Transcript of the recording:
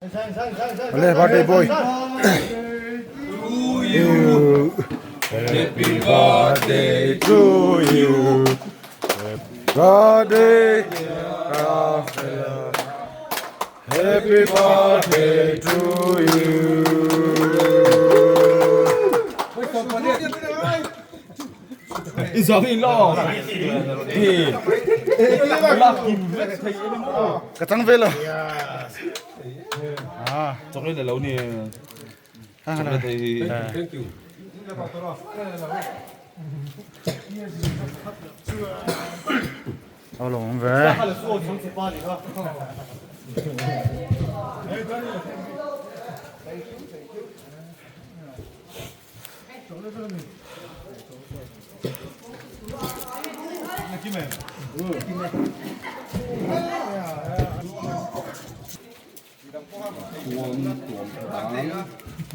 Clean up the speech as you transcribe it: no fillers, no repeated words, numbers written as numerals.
Ale birthday boy. To you. Happy birthday to you. Happy birthday Rafaela. Happy birthday to you. Ka chang ve lo. Chocolate lo ni. Chocolate hi. Thank you. Aw lo awm ve.